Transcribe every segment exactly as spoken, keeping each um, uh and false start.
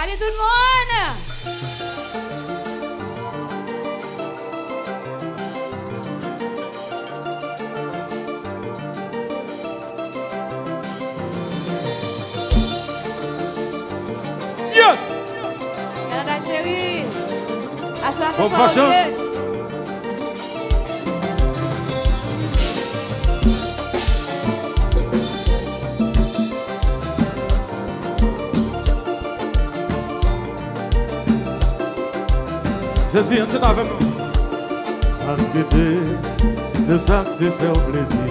Tout moun! Yes! Kanada cheri, aswè a se swa ou ye. Jezi, ann chante avè m. Maltrete, se sa k te fè w plezi.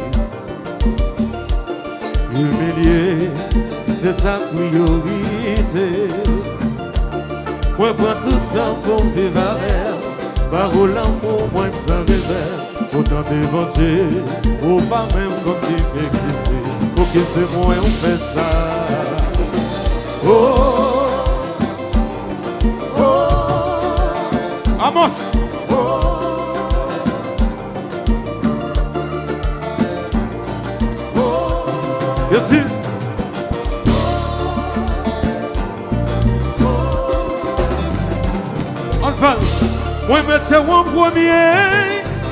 Imilye, se sa k priyorite. Mwen pran tout tan pou m viv avè w. Ba ou lanmou mwen san rezèv. Poutan devan Dye, ou pa menm konn si m egziste. Pou ki se mwen ou fè sa? Oh, oh, Amos! Oh, oh, Jezi! Ann fè l. Mwen mete w an premye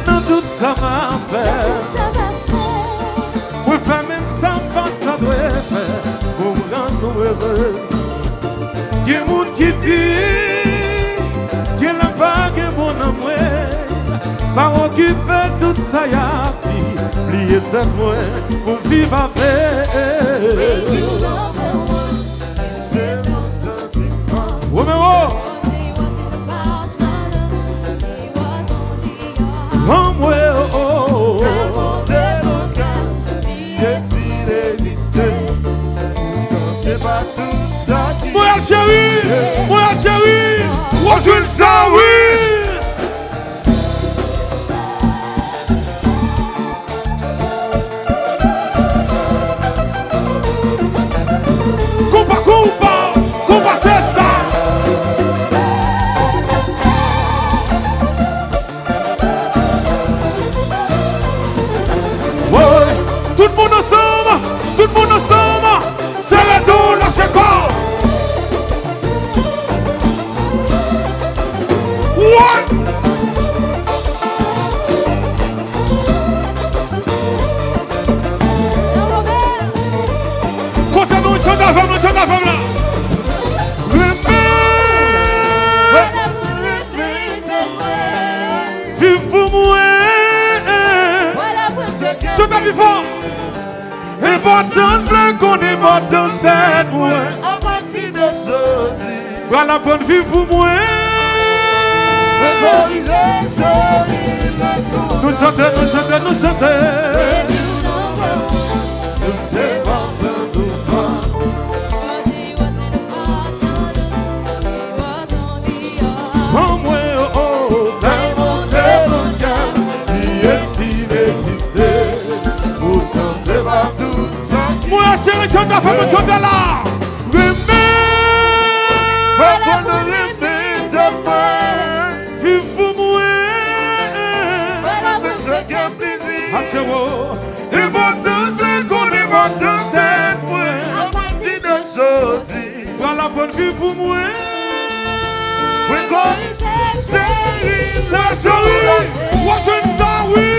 nan tout sa m ap fè. Mwen fè menm sa m pa ta dwe fè pou m rann ou ere. Gen moun ki di, gen lè pa gen bon nan mwen. Pa okipe tout sa y ap di, bliye tèt mwen pou m viv avè. Romero! Anmwe, oh, oh. Montréal cheri, Montréal cheri, w ap jwenn sa, wi. Konpa, konpa, konpa, se sa. Woy, tout moun ansanm, tout moun ansanm. Sere do, lache kò. Woy! Kote nou, chante avè m, chante avè m la. Renmen. Viv pou mwen. Chante pi fò. Enpòtans, vle konn enpòtans tèt mwen. Apati de jodi. Pral aprann viv pou mwen. Mwen korije, cheri, leson. Nou chante, nou chante, nou chante. Redi w nan kè w. Nou te fè w santi w fò. Anmwe, oh, oh, oh. Tèlman se bon kè, bliye si m egziste. Poutan se pa tout sa ki. Mwen cheri, chante avè mwen, chante la. Renmen. Mwen konn renmen tèt mwen. Viv pou mwen. Mwen bezwen gen plezi. Atye w. Enpòtans, vle konn enpòtans tèt mwen. Apati de jodi. Pral aprann viv pou mwen. Mwen korije, cheri. Mwen cheri. W ap jwenn sa, wi.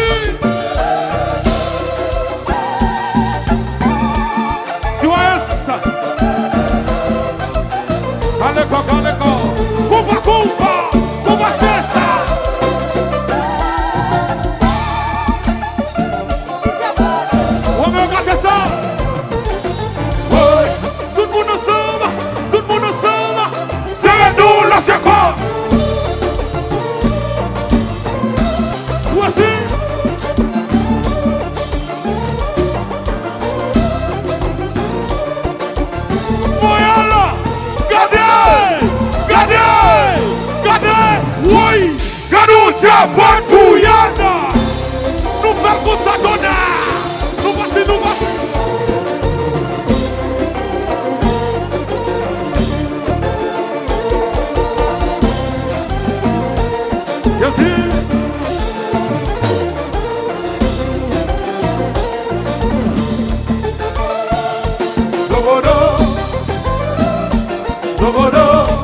T Y S. Kale kò, kale kò. Konpa, konpa. Konpa, se sa. Romeo, gate sa. Woy. Tout moun ansanm. Tout moun ansanm. Sere do, lache kò. Voici. Montréal, gade, gade, gade, woy, gade yon djapòt pou Yana. Nou fè l konsa, Dona. Nou pase, nou pase. Jezi. Zobodo, zobodo.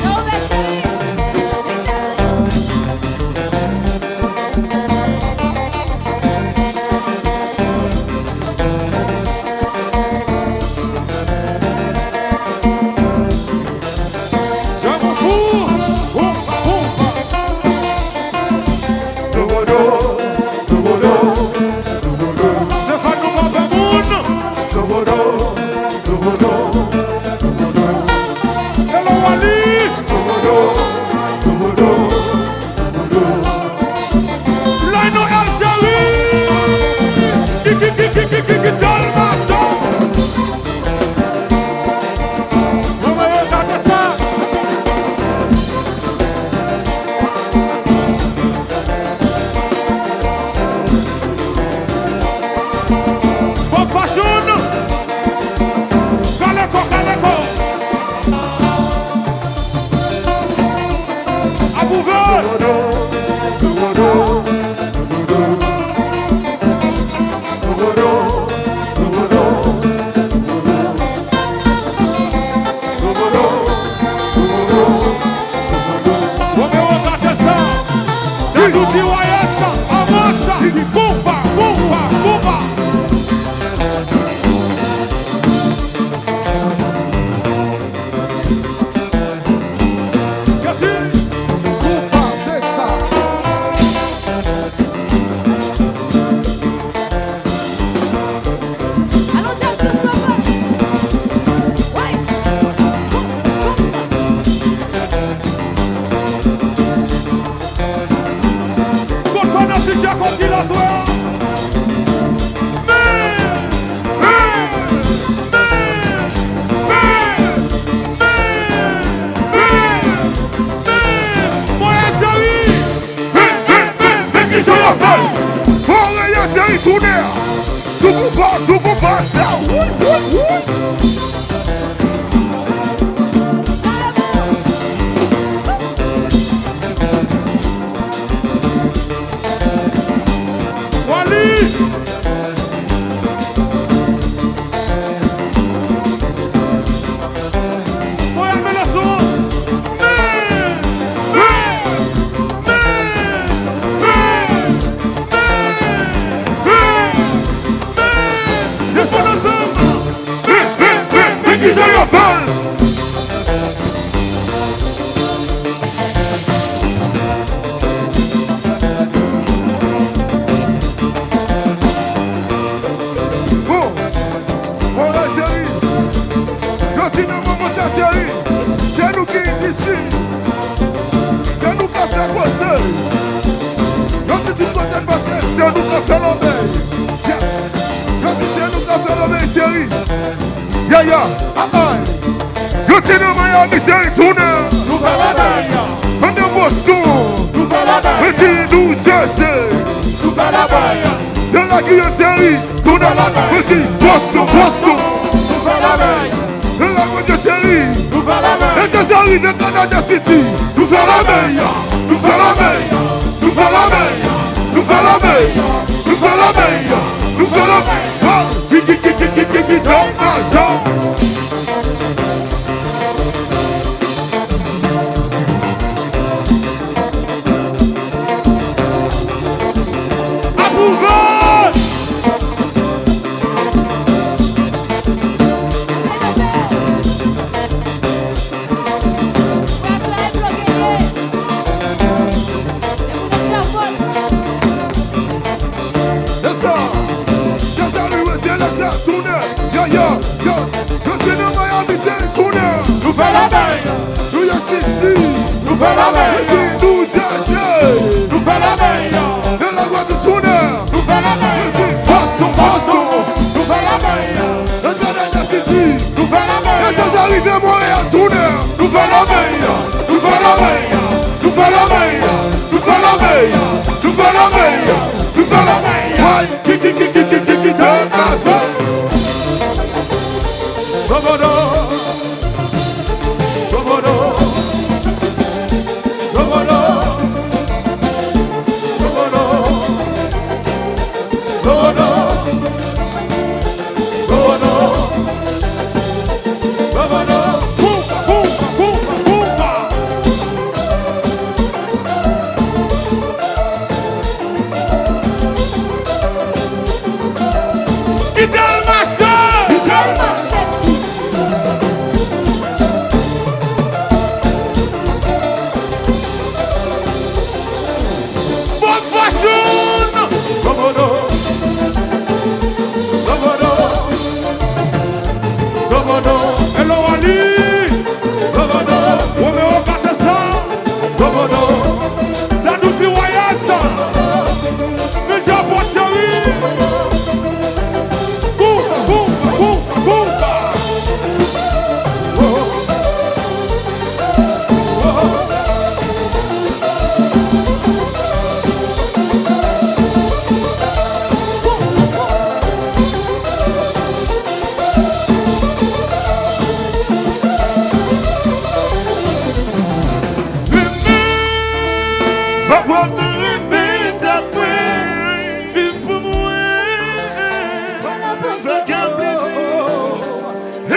Jean Robert Chéry, Richardson. Djamou fou! Boum, boum! Zobodo, zobodo, zobodo. Stefan, nou pa fè moun! Zobodo, zobodo, zobodo. Hello, Wally! Zobodo, zobodo, zobodo. Lino Algérie! Kiki, kiki, kiki, kiki, Dalmaso! Mwen, mwen, yo, gade sa! Bob Fashion! Kale kò, kale kò! Apwouve! Romeo, gade sa! Dadou D Y S, anvan sa! Boufa, boufa, boufa! Kati! Boufa, se sa! Alon, Justice, papa! Way! Kot fanatik Djako ki la twè a? Men! Men! Mwen Jerry! Men, men, men, men kijan yo fè l! Orèl Jerry tounen! Sou koupa, sou koupa, sa! Woy, woy, woy! Wally! Mwen ap mele son! Men! Men! Men! Desann ansanm! Men, men, men, men kijan yo fè l! Bon, bon, Jerry. Yo di nan moman sa, Jerry, se nou ki isi. Se nou k ap fè koze. Yo di tout kote n pase, se nou k ap fè lòbèy. Yeah. Yo di se nou k ap fè lòbèy, Jerry. Yeah, yeah, ah, ah. Yo te nan Miami, Jerry tounen. Nou fè lòbèy. Ann nan Boston. Nou fè lòbèy. Yo te New Jersey. Nou fè lòbèy. Yo la Guyane, Jerry tounen. Yo te Boston, Boston. Nou fè lòbèy. Yo la Guyane, Jerry. Nou fè lòbèy. Yo te Jerry nan Canada City. Nou fè lòbèy. Nou fè lòbèy. Nou fè lòbèy. Nou fè lòbèy. Nou fè lòbèy. Nou fè lòbèy. Ki, ki, ki, ki, ki, ki, ki, Dòm Majan. Apwouve! Yes, sir. Yes, sir. Yo, yo di nan Miami se tounen. Nou fè la bèy. New York City. Nou fè la bèy. Yo di New Jersey. Nou fè la bèy. Nan la Gwadloup tounen. Nou fè la bèy. Yo di Boston, Boston. Nou fè la bèy. Yo di New York City. Nou fè la bèy. Yo di sa rive Montréal tounen. Nou fè la bèy. Nou fè la bèy. Nou fè la bèy. Nou fè la bèy. Nou fè la bèy. Nou fè la bèy. Ki, ki, ki, ki, ki, ki, ki te pase? Dobodo. Dobodo. Dobodo. Dobodo. Dobodo. Dobodo. Dobodo. Bumba, bumba, bumba, bumba. Kite l mache! Kite l mache! Bon fashion! Dobodo! Dobodo! Dobodo! Hello, Ali! Dobodo! Romeo Batista! Dobodo! Dadou di Wayans! Michel Pocheri! Bou, bou, bou, bou! Oh. Oh. Viv pou mwen. Fè kè m plezi.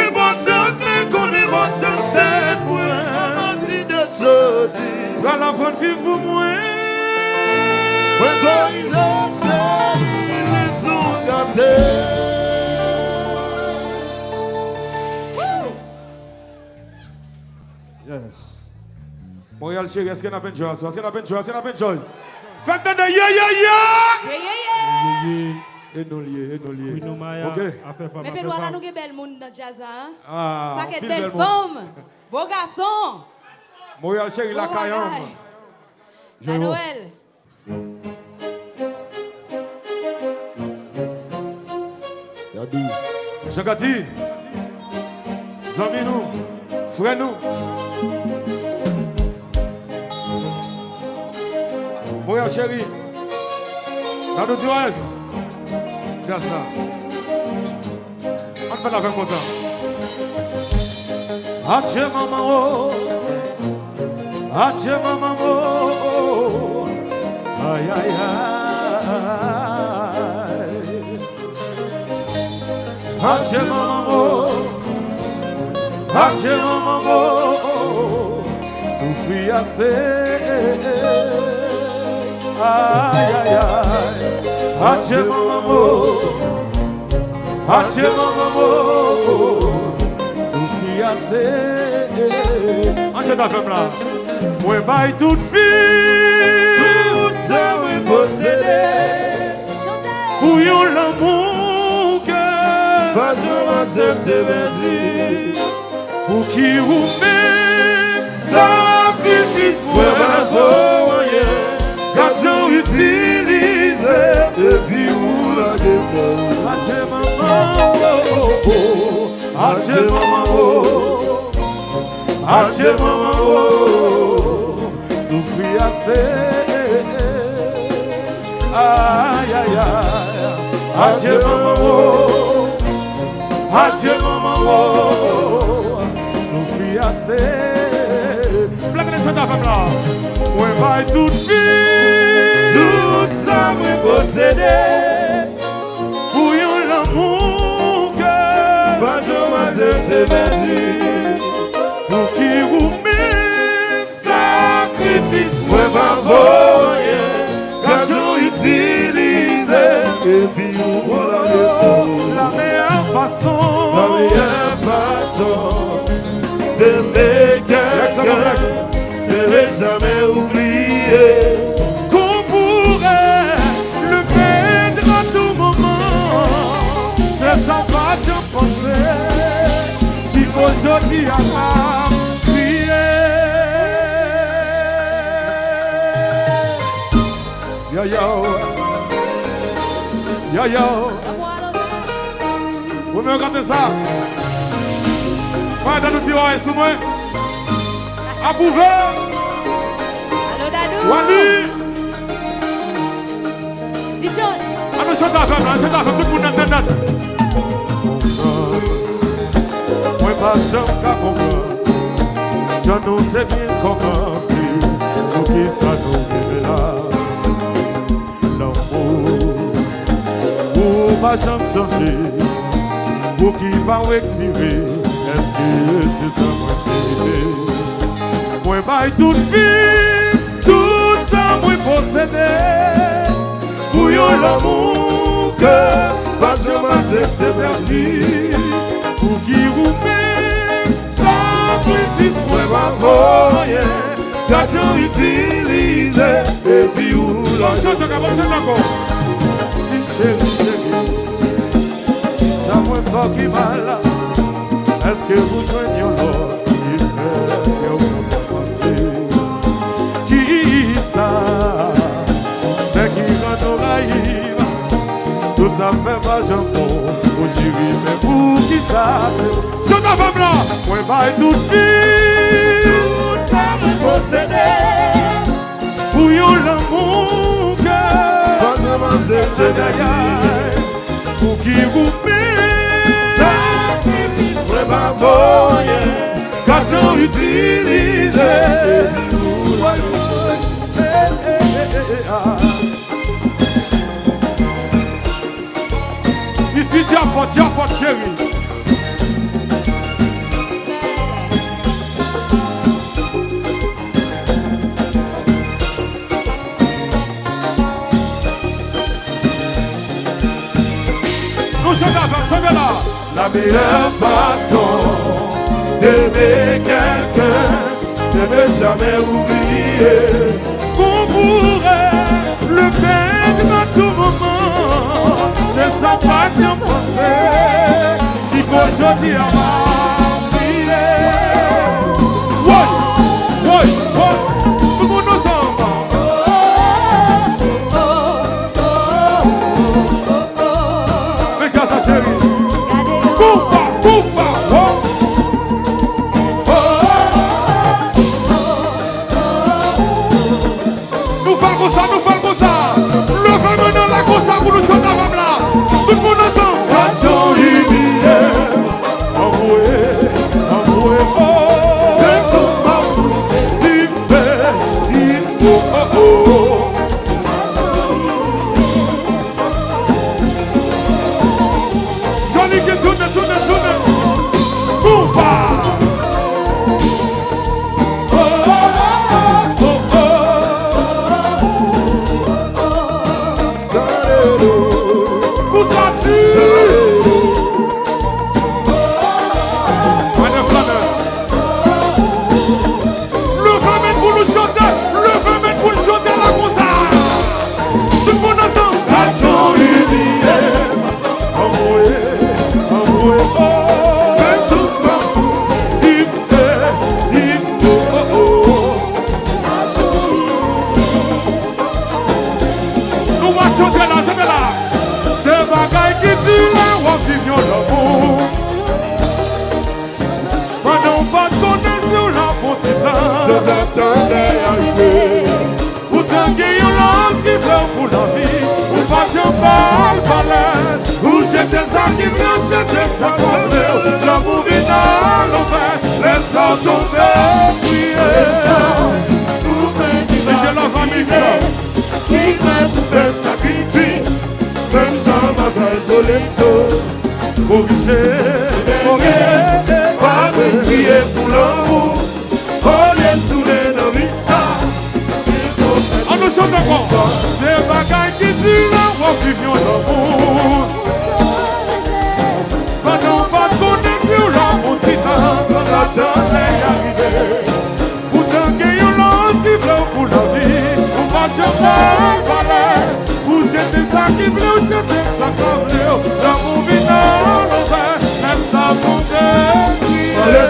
Enpòtans li konn enpòtans tèt mwen. Anbaside soti. Pral aprann viv pou mwen. Mwen korije seri leson gate. Yes. Montréal cheri, èske n ap enjoy aswè? Èske n ap enjoy? Èske n ap enjoy? Fè m tande, yeah, yeah, yeah! Yeah, yeah, yeah! Yeah, yeah, yeah. E nou l ye, e nou l ye. Wi, nou Maya, ok. Afè pa m, men afè Pedro, pa la m. Nou gen bèl moun nan djaz la, hein? Ah, pakèt anpil bèl bèl moun. Fanm, bo gason. Montréal cheri, bon lakay an. Bagay. Jomo. Manoel. Dadou. Jean Cathy, zanmi nou, frè nou. Montréal cheri. Dadou Dures. Just now. Ann fè l avè m konsa. Adje manman o, adje manman o, ay, ay, ay. Adje manman o, adje manman o, soufri ase. Ay, ay, ay. Adje manman o. Adje manman mo, soufri ase. Ann chante avè m la. Mwen bay tout vi, tout sa mwen posede, pou yon lanmou ke pa janm aksepte pèdi. Pouki ou menm sakrifis mwen pa vo anyen? Gad jan w itilize epi ou lage kò w. Adje manman, oh, oh, oh. Adje manman, oh. Adje manman, oh. Soufri ase. Ay, ay, ay. Adje manman, oh. Adje manman, oh. Soufri ase. Black Nation avè m la. Mwen bay tout vi, tout sa mwen posede, pou yon lanmou ke pa janm aksepte pèdi. Pouki ou menm sakrifis mwen pa vo anyen? Gad jan w itilize epi ou pran defo. La meilleure façon, la meilleure façon d'aimer quelqu'un, c'est ne jamais oublier qu'on pourrait le perdre à tout moment. C'est ça, pas de penser. Jodi a m ap kriye. Yo, yo. Yo, yo. Ou menm kante sa. Pandan nou di woy sou mwen. Apwouve. Alo, Dadou. Wani. Dijon. Ann nou chante avè m la, chante avè m, tout moun nan tèt. Mwen pa janm ka konprann jan nou te byen kòmanse, poukisa nou rive la. Lanmou ou pa janm chanje, pou ki pa w ekspire, èske se sa mwen merite? Mwen bay tout vi m, tout sa mwen posede, pou yon lanmou ke pa janm aksepte pèdi. Pou ki ou menm, sakrifis mwen pa voye, gad jan w itilize, epi ou lòt. Chante ankò, chante ankò. Ti cheri, cheri, sa mwen fè w ki mal la. Èske ou jwenn yon lòt ki fè kè w kontan panse? Kisa fè ki rann ou rayi m? Tout sa m fè pa janm bon, ou cheri, men poukisa se ou? Chante avè m la! Mwen bay tout vi, tout sa mwen posede, pou yon lanmou ke pa janm aksepte pèdi. Pou ki ou menm, sakrifis mwen pa voye, gad jan w itilize. Isi djapòt, djapòt cheri. Nou chante avè m, chante la. La meilleure façon d'aimer quelqu'un, c'est de jamais oublier qu'on pourrait le perdre à tout moment. Se sa pa janm panse, ki koz jodi a m ap kriye. Woy, woy, woy. Tout moun ansanm. Men sa, sa, cheri. Gade yo. Poupa, poupa, oh. Oh. Nou fè l konsa, nou fè l konsa. Leve men nou la konsa pou nou chante avè m la. Tout moun ansanm. Gad yon limyè. Anmwe, anmwe, oh. Di m, di m, oh, oh, oh. Johnny K, tounen, tounen, tounen. Poupa. Pou sa di. Leve men pou nou chante, leve men pou nou chante la konsa. Tout moun ansanm. Gad yon limyè. Anmwe, anmwe, oh. Fè souf pa pou. Di m, di m, oh, oh. Nou va chante la, chante la. Se bagay ki di lè w ap viv yon lanmou. Pandan w pa t konnen si w la pou ti tan. San atann lè a rive. Poutan gen yon lòt ki vle w pou lavi. Ou pa janm ba l valè. Ou jete sa ki vle w, jete sa k pa vle w. Lanmou vin alanvè. Lè sa w tonbe, w kriye. Michel Lavaminka. Ki prè pou fè sakrifis. Menm jan m avè l, Lorenzo. Korije, korije, pa vin kriye pou lanmou. Olye tounen nan vi sa. Ann nou chante ankò. Se bagay ki di lè w ap viv yon lanmou. Pandan w pa t konnen si w la pou ti tan, san atann lè a rive. Poutan gen yon lòt ki vle w pou lavi, ou pa janm ba l valè. Ou jete sa ki vle w, jete sa k pa vle w. Lanmou vin alanvè, lè sa tonbe, w kriye. Anlè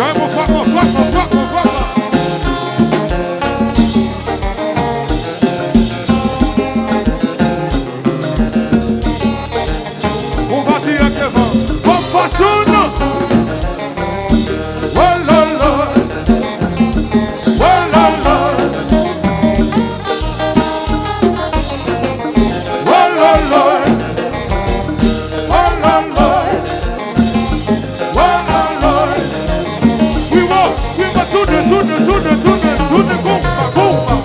Frape, frape, frape, frape, frape. On va dire que va. Bon, façon, non. Oh là là. Oh là là. Oh là là. Oh là là. Oh là là. Wi, wo, wi, wo, tounen, tounen, tounen, tounen, tounen, konpa, konpa.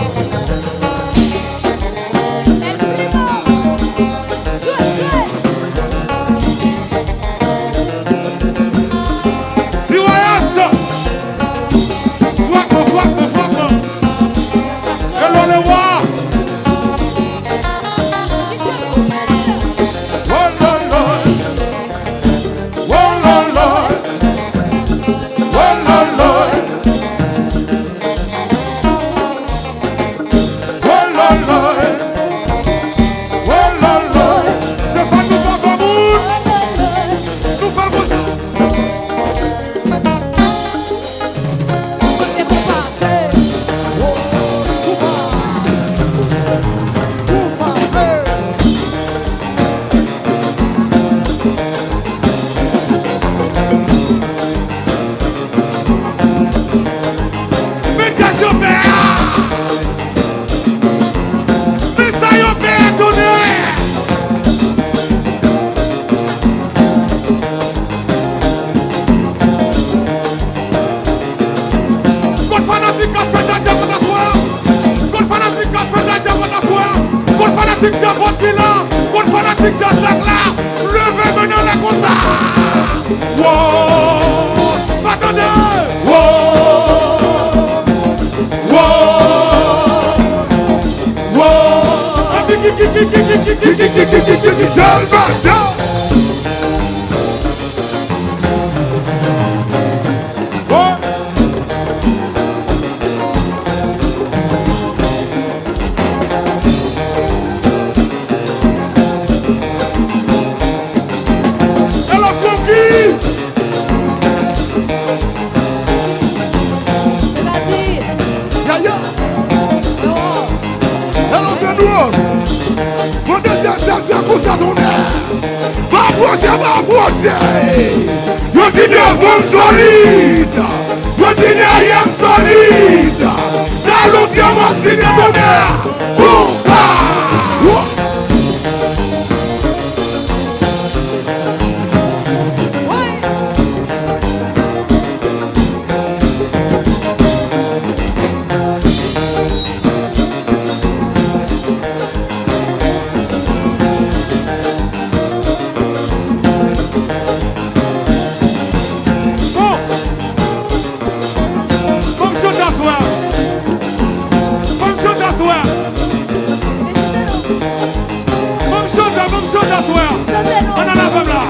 Frape, frape, frape. Hello, le roi. Oh, Lord, Lord. Oh, Lord, Lord. Oh, Lord, Lord. Oh, Lord, Lord. Oh, Lord, Lord. Se sa nou pa fè moun. Nou fè l konsa. Kote pou pase. Men sa yo fè a! Men sa yo fè a, tonnè! Kot fanatik k ap fè djadjabot aswè a? Kot fanatik k ap fè djadjabot aswè a? Kot fanatik djabot ki la? Kot fanatik djazak la? Leve men nou anlè konsa! Wo! Pa tande! Wo! Wo! Wo! Epi ki, ki, ki, Dalmasya! Wo! Hello, Francky! Sètadi, Yaya! Yo! Hello, Pedro! Mwen te di a sa, di a konsa, tonnè! Pa pwose, pa pwose! Yo di devan m solid! Yo di dèyè m solid! Talon dèyè m solid, tonnè! Konpa! Bon! Ban m chante aswè a! Ban m chante aswè a! Ban m chante, ban m chante aswè a! Ann al avè m la!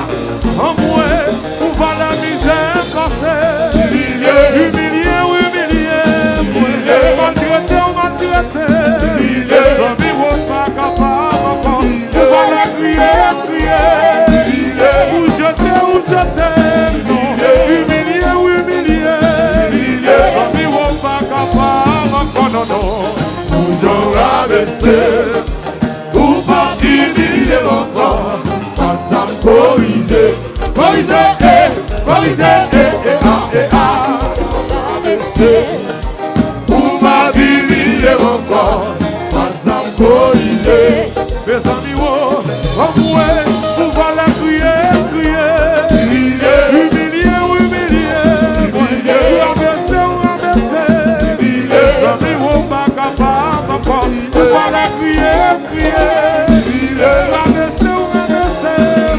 Anmwe, pou valè mizè m pase. Imilye w, imilye mwen. Maltrete w, maltrete mwen. Zanmi w pa kapab ankò. Pou valè kriye m kriye. Ou jete, ou jete m non. Imilye w, imilye mwen. Zanmi w pa kapab ankò, non, non. Pou jan w rabese m. Ou p ap imilye m ankò, fwa sa m korije. Korije, e, korije, e, e, a, e, a. Sa w rabese, ou p ap imilye m ankò, fwa sa m korije. Mezanmi, wo, anmwe, pou valè kriye, kriye. Imilye. Imilye w, imilye mwen. Imilye. Rabese w, rabese. Imilye. Mezanmi, wo pa kapab ankò. Pou valè kriye, kriye. Imilye. Rabese w, rabese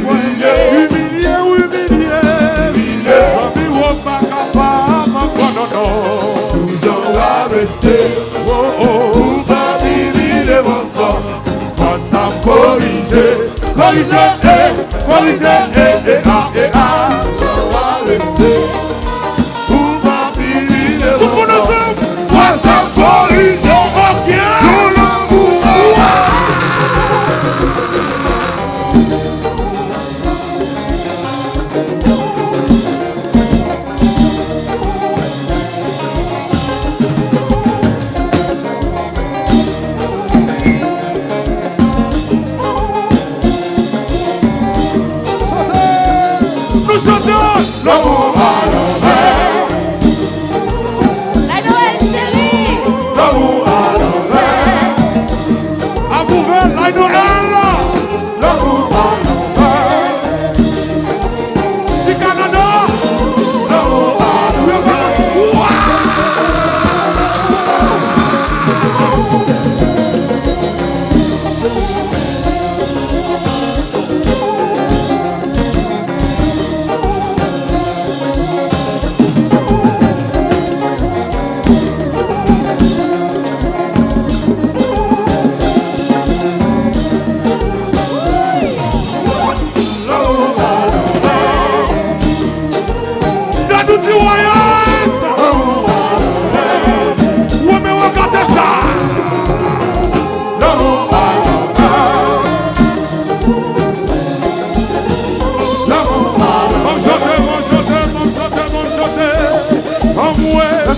mwen. Imilye. Imilye w, imilye. Imilye. Zanmi w pa kapab ankò, non, non. Pou jan w rabese m. Oh, oh. Ou p ap imilye m ankò. Fwa sa m korije. Korije, e, korije, e, e, a, e, a. Jan w rabese m. Ou p ap imilye m ankò. Tout moun ansanm. Fwa sa m korije. Ok. Yon lanmou.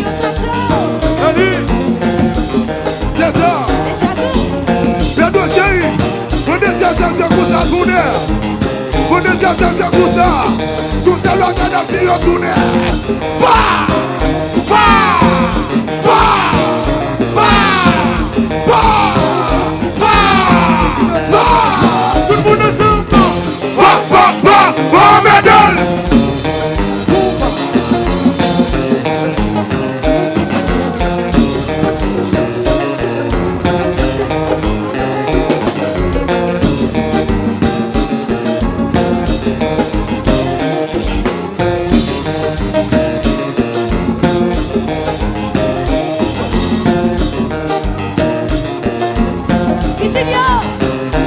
Yo, sa cho! Dani! Se sa! Dejazzou! Pedro Chéri! Mwen Dejazzou se konsa tounen! Mwen Dejazzou se konsa! Sou se lòt adapte yo tounen! Pa! Pa! Pa! Pa! Pa! Pa! Pa! Tout moun ansanm! Pa, pa, pa, pa, medal! Si Junior,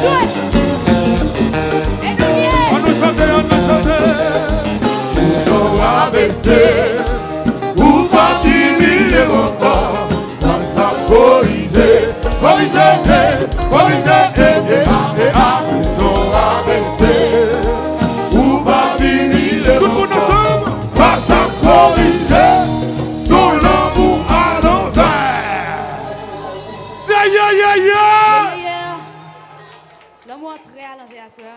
jwe! E nou ye! Ann nou chante, ann nou chante! Ou pa imilye m ankò, fwa sa korije, korije, e, korije, e, e, a, e, a, jan w abese. Ou pa imilye m ankò, fwa sa korije, se lanmou alanvè. Se ye, ye, ye! Ye, ye. Lanmou an trè alanvè aswè a.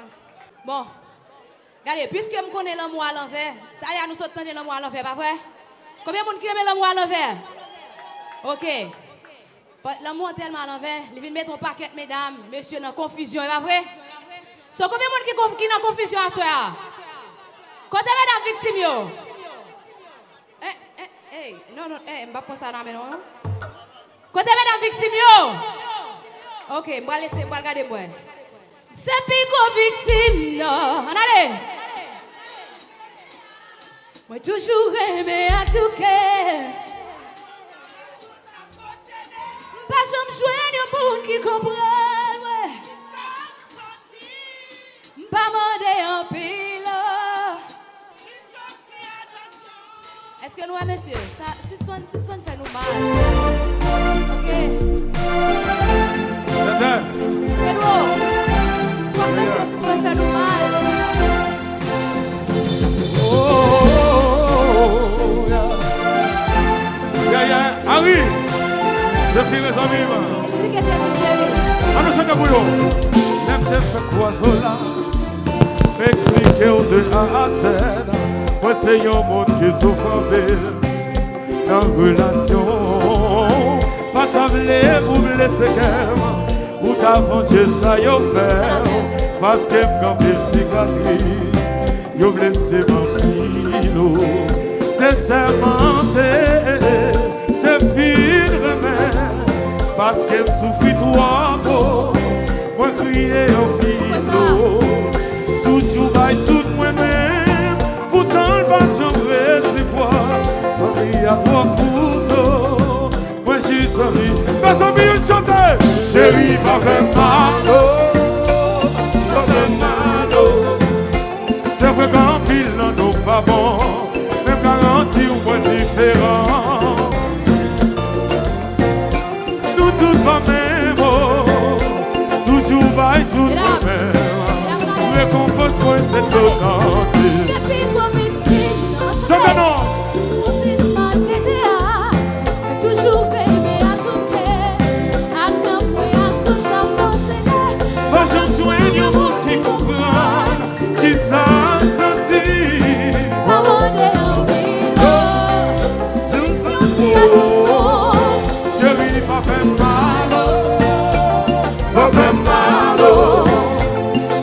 Bon. Gade, piske m konnen lanmou alanvè, talè a nou sot tande lanmou alanvè, pa vre? Konbyen moun ki renmen lanmou alanvè? Oke. But lanmou an tèlman alanvè, li vin mete yon pakèt medam, mesye nan konfizyon, e pa vre? So, konbyen moun ki konf-, ki nan konfizyon aswè a? Kote medam viktim yo? Eh, eh, eh, non, non, eh, m p ap pran sa nan men non. Kote medam viktim yo? Oke, m pral lese, m pral gade m wè. M se pi gwo viktim nan. Ann ale. Mwen toujou renmen ak tou kè. M pa janm jwenn yon moun ki konprann mwen. M pa mande anpil. Èske nou wè, mesye? Sa, sispann, sispann fè nou mal. Oke. Tètè. Pedro, fòk mesye sispann fè nou mal. Oh, yeah. Yeah, yeah. Ari! Defire zanmi m. Eksplike tèt ou, cheri. Ann nou chante pou yo. Lè m te fè kwa zo la, m eksplike w de A a Z. Mwen se yon moun ki soufri anpil nan relasyon. Pa ta vle pou blese kè m, pou ta vanje sa yo fè w. Paske m gen anpil sikatris. Yo blese m anpil, o. Te sèmante, te fin renmen, paske m soufri twòp, o. Mwen kriye anpil, o. Toujou bay tout mwen menm, poutan l pa Men m garanti w mwen diferan. Nou tout pa menm, oh. Toujou bay tout mwen menm. Rekonpans mwen se dlo kansi. Chante non. Ou plis maltrete a, mwen toujou renmen a tout kè. Ak nanm mwen, ak tout sa m posede. Pa janm jwenn yon moun ki konprann kisa m santi. Pa mande anpil, oh. Jis yon ti atansyon. Cheri, pa fè m mal, oh. Pa fè m mal, oh.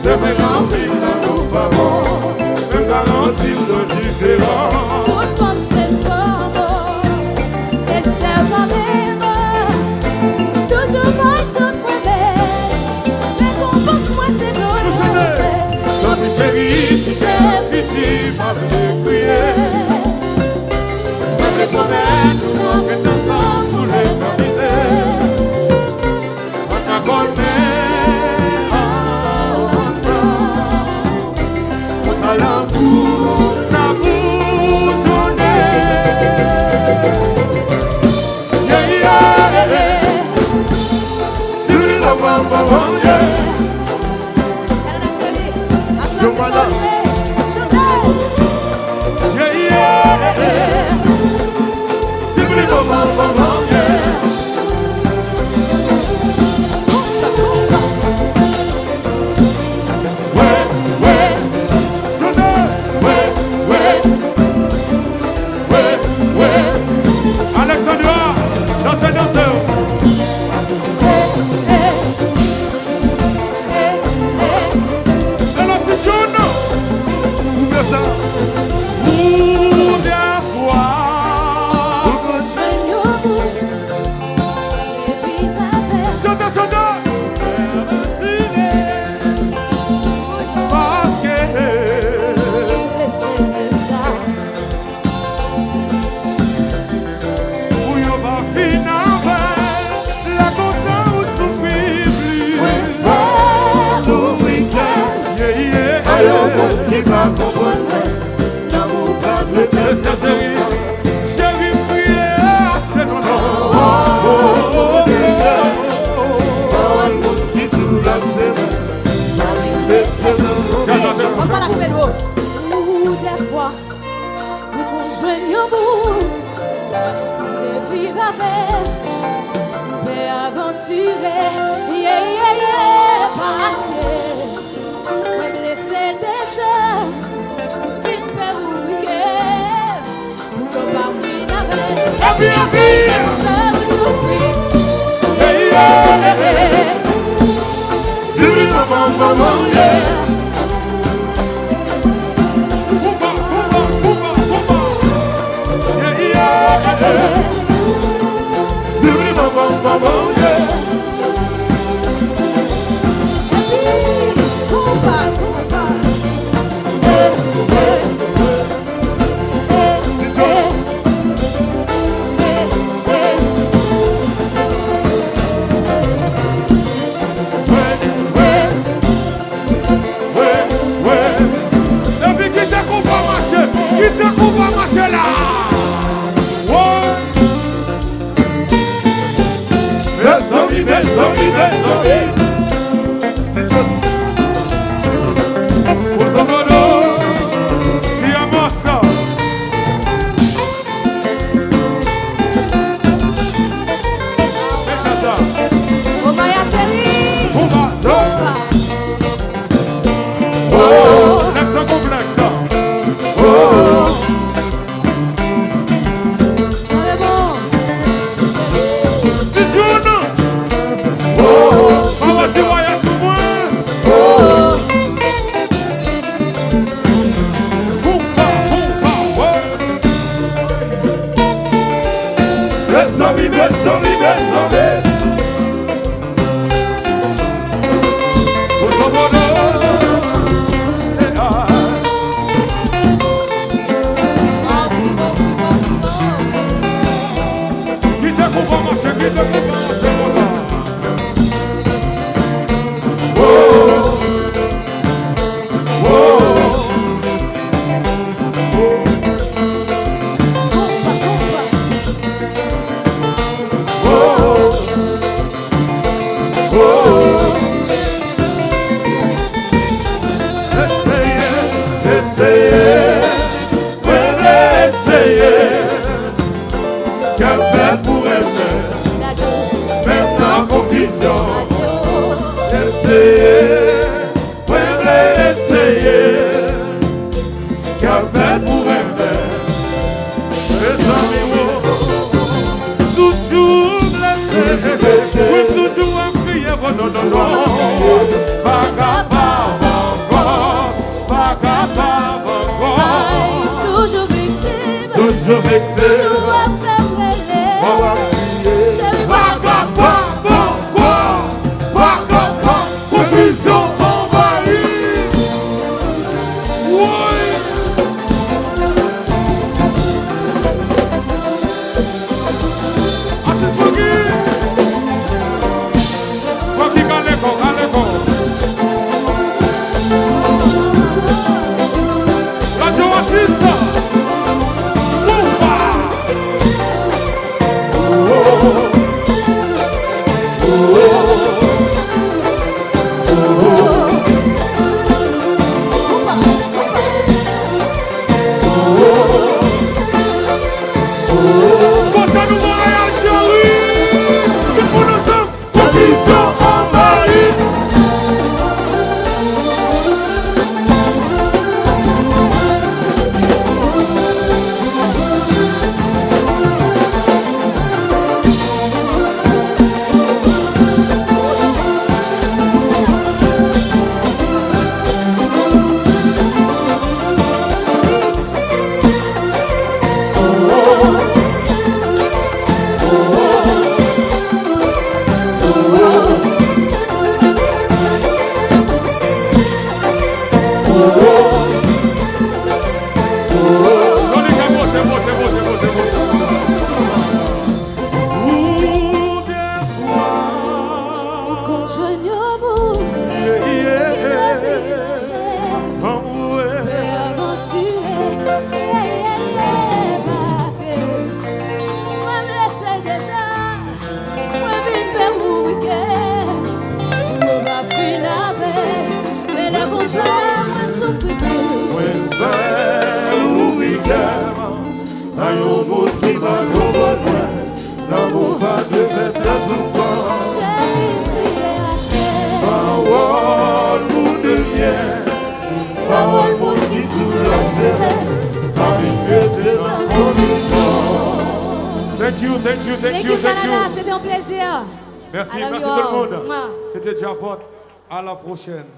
Se vre anpil nan nou pa bon. Men m garanti w nou diferan. Tout fanm se fanm, oh. Estè pa menm, oh. Toujou bay tout mwen bèl. Rekonpans mwen se dlo nan je. Chante. Chante, cheri, ti kè fiti, pa vle kriye. Mwen te pwomèt nou n ap ret ansanm pou letènite. Mwen ka konnen ansanm. Konsa lanmou n ap boujonnen. Yeah, yeah, yeah. Yo, madanm. Yeah, yeah, yeah. Zibidi bom bom bom bom, yeah. Wè, wè. Chante. Wè, wè. Wè, wè. Alexandra, danse, danse. Alò, ti John, ou fè sa. Ou dèfwa. Chante, chante. Paske. Pou yo pa fin avè l, lè konsa ou soufri plis. Mwen pa louvri kè m a yon moun ki pa konprann mwen. Lanmou pa dwe fèt nan soufrans. Cheri, m kriye, se non, non. Pawòl moun ki sou lòt semen, sa vin mete nan mouvman. Ann pale ak Pedro. Ou dèfwa. Ou konn jwenn yon moun, ou vle viv avè l, ou pè avantire, yeah, yeah, yeah, paske mwen blese deja, m fin pè mouri kè, pou yo pa fin avè l. Happy, happy. Sa m soufri, yeah, yeah, yeah. Zibidi bom bom bom bom, yeah. Bumba, bumba, bumba, bumba. Yeah, yeah, yeah. Zibidi bom bom bom bom, yeah. Bumba, bumba. Yeah, yeah. Epi kite konpa mache, kite konpa mache la. Woy. Mezanmi, mezanmi, mezanmi. Ti John. Ozogodo, ki amasa. Mete sa. Konpa ya cheri. Konpa. Konpa. Oh, nèg san konplèks. Oh. Mezanmi, wo. Toujou blese. Toujou blese. Mwen toujou ap kriye pou non, non, non. Pa kapab ankò. Pa kapab ankò. Toujou viktim. Toujou viktim. Toujou ap fè m rele. W ap kriye. Cheri, pa kapab ankò. Pa kapab. Konfizyon anvayi. Woy! Atis Francky! Francky, kale kò, kale kò. Radyo Atis! Bouba! Pote nou Monreyal cheri! Tout moun ansanm! Konfizyon anvayi! Ou konn jwenn yon moun ki leve, ki leve, anmwe, avantire, paske mwen blese deja, mwen vin pè ou wikè, pou yo pa fin avè, men lè konsa mwen soufri plis. Mwen pè ou wikè. Pa yon moun ki pa konprann mwen, lanmou pa dwe fèt nan soufrans. Cheri, m kriye ase. Pawòl moun de myè, pawòl moun ki soulase, sa vin mete nan kondisyon. Thank you, thank you, thank you, thank you. Thank you, Canada, c'était un plaisir. Merci, merci tout le monde. C'était Djavot. À la prochaine.